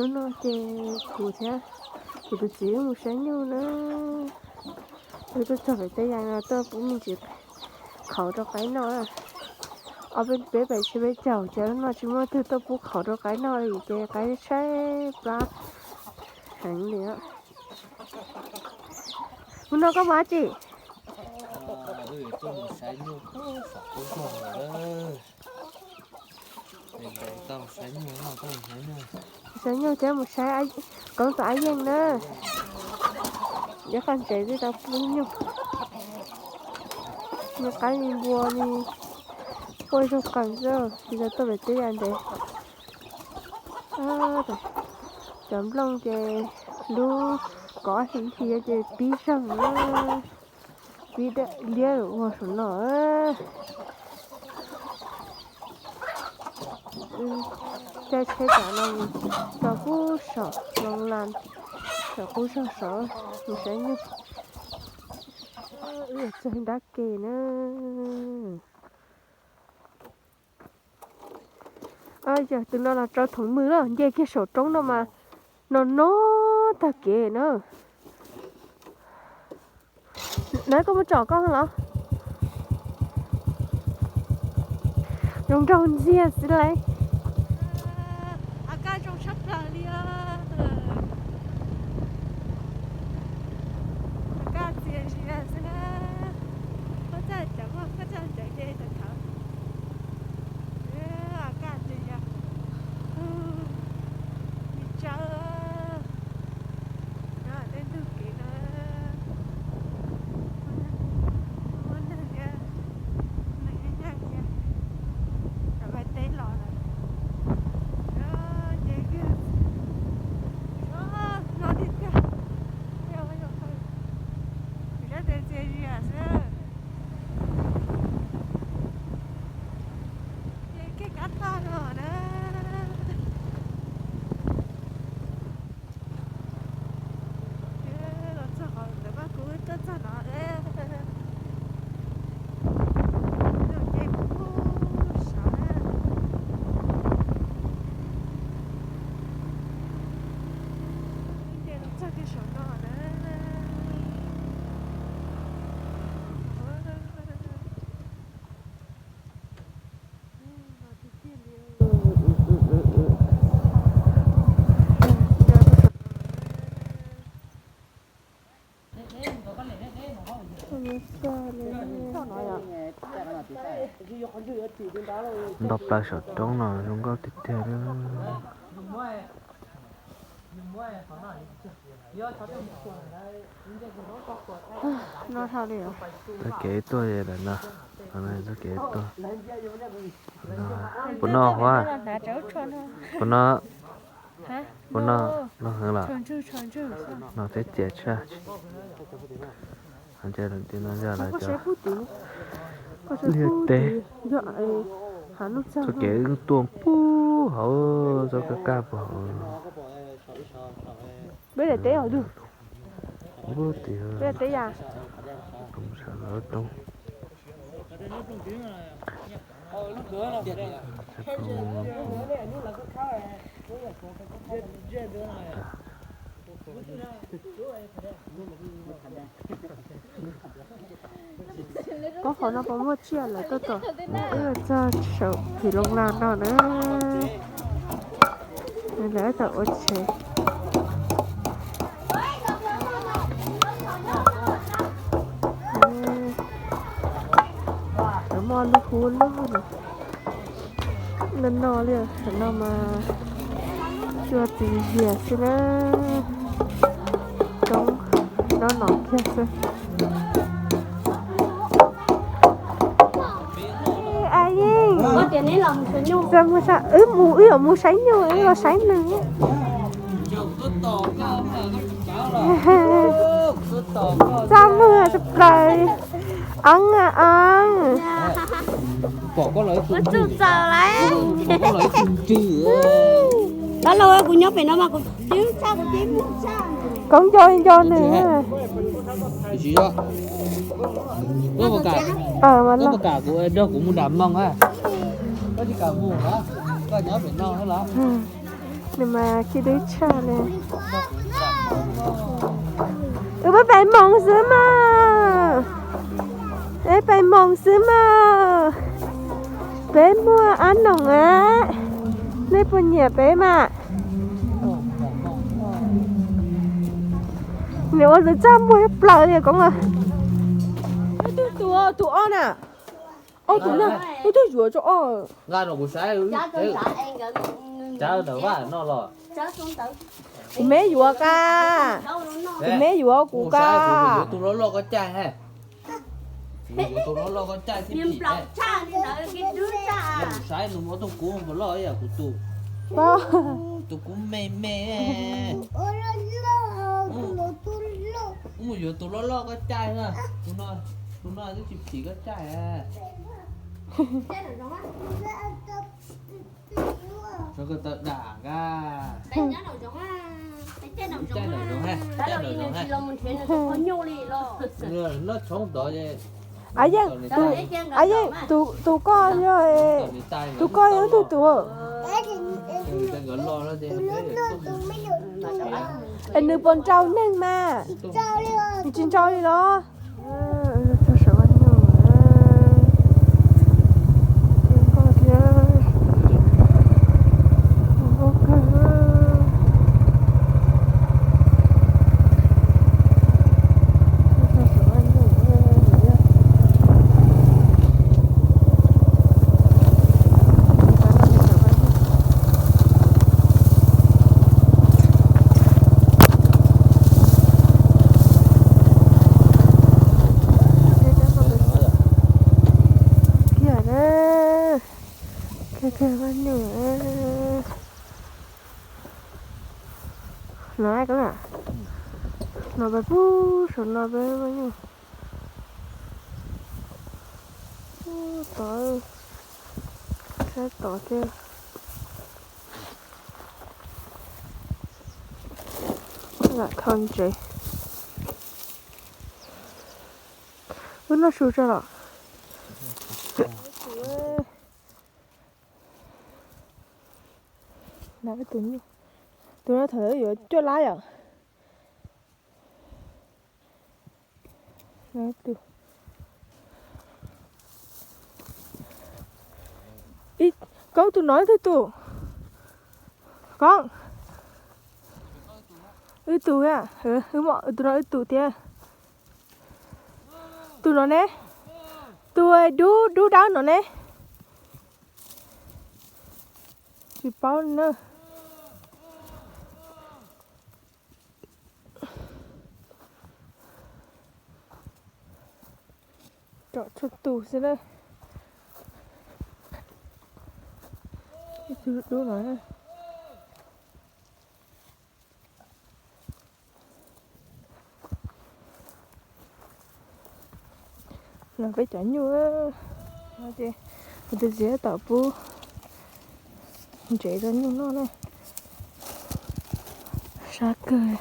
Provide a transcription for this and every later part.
Hnub no ces kuv thiab kuv tus txiv wb mus saib nyuj na. Wb tuaj txog pem tej yas no tuaj pub me ntsis qhauv rau qaib noj. Ob peb pem tsis peb caug ces hnub no tsis muaj twg tuaj pub qhauv rau qaib noj li ces qaib tshaib plab heev li. Hnub no koj mus dab tsi? Saib nyuj thiab mus saib Koob tus ab yeej na. Nyob qab ntsev twb tau pub nyuj, me qaib me npua me quaj zaug qees xwb, tsis tau tuaj pem tej yas ntev. Cov nplooj ces lub kov hli hli ces pib zeeg na, pib liab ua saum no. Caij tsheb tam no tso kuj saum loo las, saum qub zog saud mus saib nyuj. Wb txog nrab ke na. Yog tus no los rau thoom mws lawm, nce kiag saum roob no mas no no tag kev na. Na koj muab tsom koj los? Zoo nraug ntxiag xwb lauj. Ab kaj zoo tshaj plaws li os. Ab kaj txias zias xwb na. Koj txaj cov, koj txaj cov ces tawm thawv. Ab kaj txias zias. Nis tsawv. No tej ntug kev no. Muaj neeg thiab, neeg nyob nyob kiag, cov Thaib teb los lawm. Ces no tiag tiag, sab tes txias zias xwb. Ces kev kab tag no na. Los txog qhov ntawd mas kuv tuaj txog no. Ces kuv sav na. Ces los txog kiag saum no na. Nto plaws saum roob no zoo nkauj tiag tiag li. Txoj kev tuaj lawm no, txoj kev tuaj. Puas noj huab? Puas noj? Puas noj? Noj heev los? No teb txias tshaj. Liaj teb. Txoj kev tuaj puag hauv, txoj kab kab puag hauv. Peb daim teb os, peb daim teb yas. Sawv lawv toob. Pab qhov no puas muaj tsiaj lawv tuaj tom? Wb txog saum phim loo las no na. Lawv tau ua tsev. Lawv muaj lub hub loj no, no li no mas cua txias zias xwb na. Roob no no kiag xwb. A Yeej, wb mus, wb yuav mus saib nyuj, wb los saib nws. Txaj muag tshaj plaws. Oob a oob. Kuv txaus lawm. Dab laug, kuv nyob pem no mas kuv twb txaj, kuv twb txaj. Koob nco nco nws. Koj puas kam kuv nrog kuv mus dam moo a? Koj tsis kam mus los? Koj nyob pem no los? Nws mas khib dub tshaj li. Wb peb pais moos xwb mas. Peb pais moos xwb mas. Peb muaj ab noom a. Nej puas nyiam peb mas? Nws ua tus txaj muag plaws li koob. Tus, tus ob na. Tus twg yuav rau ob? Nqa rau kuv saib. Kuv me yuav ka. Kuv me yuav kuv ka. Yuav tus loj loj koj caij. Yuav tus loj loj koj caij thiab. Kuv saib nws muab tus kub puas loj ib yam kuv tus. Tus kub me me. Kuv mus yuav tus loj loj koj caij na. Tus no twb tsis phim koj caij. Sov ko taw dam ka. Caij nraum zoov, caij nraum zoov. Noj tshoob tod. A yeej, a yeej, tus koj yog, tus koj yog ib tug tus. Es nws puas nraus neeg mas? Nws tsis nraus li los? Kiag na, kiag kiag vaj nyuj. No, no peb pub saum no peb vaj nyuj. Tod, saib tod thiab. Lam thau ntsev. Wb noj su tso los. Tus no thaum yuav cuaj lab yom. Koob, tus no ib tug tus. Koob. Wb tus, tus no wb tus thiab. Tus no ne, tus dub dub dawb no ne. Tsis paub na. Tsom tshuaj tus xwb na. Ib tug dub no. Los peb cov nyuj, kuv tus txiv tom pub ntsev rau nyuj noj na. Sab kawg.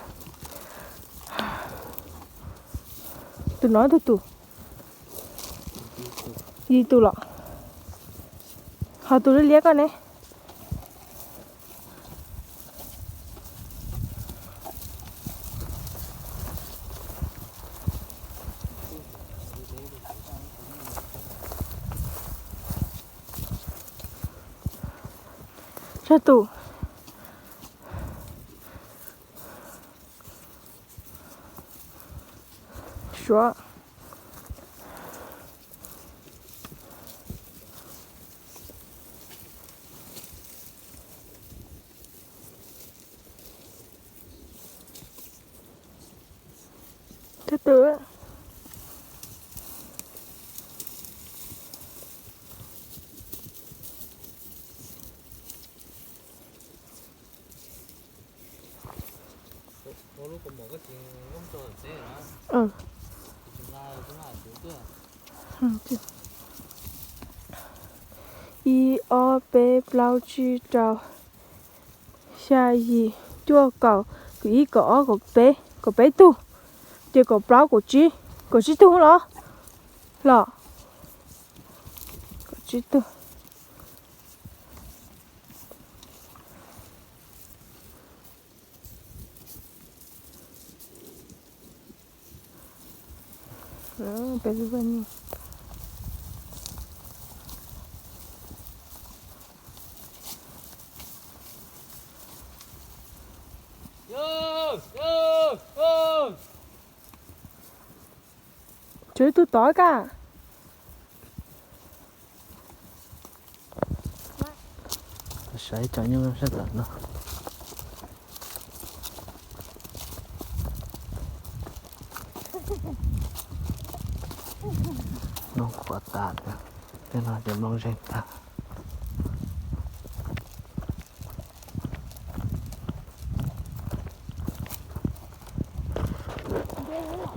Tus no ib tug tus. Yim tus los? Ho tus liab liab koj ne? Tsawg tus? Suav. Tsawg tus? Ib, ob, peb, plaub, tsib, rau, xya, yim, cuaj, kaum, kaum ib, kaum ob, kaum peb, kaum peb tug. Ces kaum plaub, kaum tsib, kaum tsib tug los? Los, kaum tsib tug. Peb lub vaj nyuj. Tswv tus tod kaj. Saib cov nyuj sab tom no. Nplooj qhuav tas, tej no ces nplooj zeeg tag.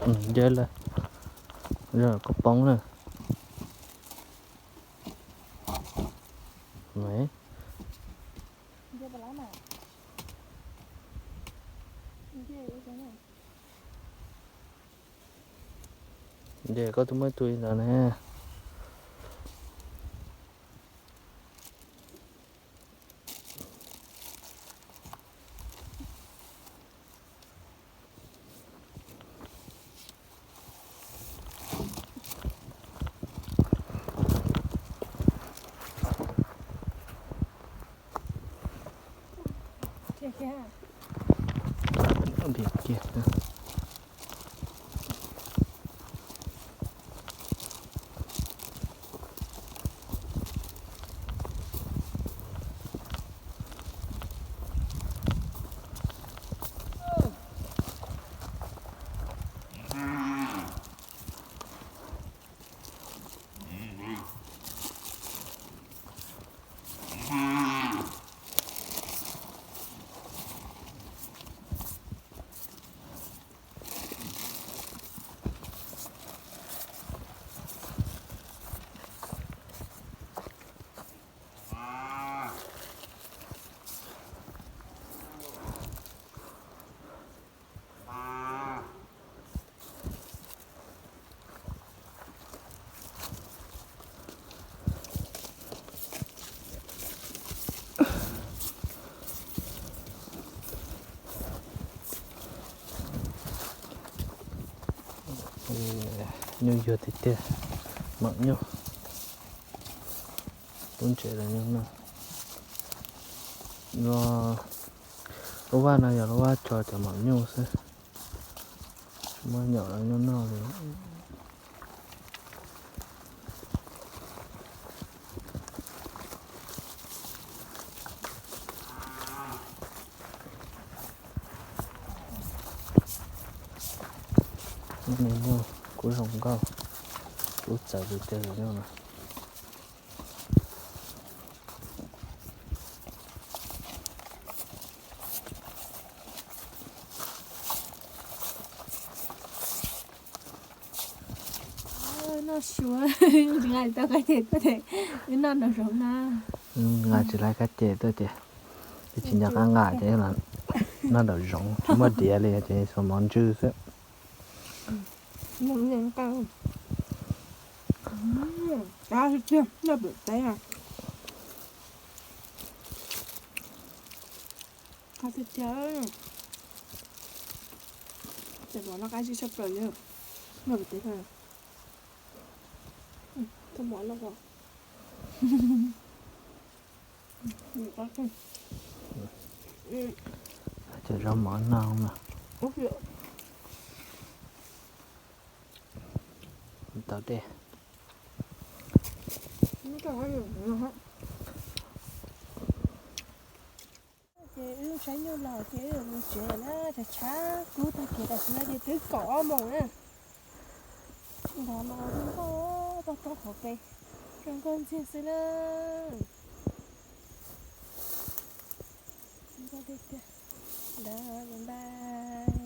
Nce lawm, koj poob na. Nce koj twb muaj ib tug li ntawd ne. Nyuj yuag tiag tiag, maum nyuj. Lub tsev los nyuj noj. Lub vaj no yog lub vaj tso cov maum nyuj xwb, tsis muaj nyuam los nyuj noj li. Lub me nyuj kuj zoo nkauj, kuj txawv tiag tiag tus nyuj no. Noj suav, tsis nqa tau qab ces tuaj ces wb noj nraum zoov na. Nqa tsis laib qab ces tuaj ces, tsis nco qab nqa ces noj nraum zoov tsis muaj diav li ces xuas mov ntsw xwb. Qab tiag tiag, noj pem teb. Qab tiag tiag. Cov mov no qab zib tshaj plaws li. Noj pem teb. Cov mov no. Cov zaub mov no mas. Tau dej. Ces wb saib nyuj los ces wb mus tsev na, tshav tshav kub tag kev tam sim no ces twb kaum ob moos na. Nrad mas zoo nkauj, toj roob hauv pes zoo nkauj ntxiag xwb na. Zoo nkauj tiag tiag. Bye bye.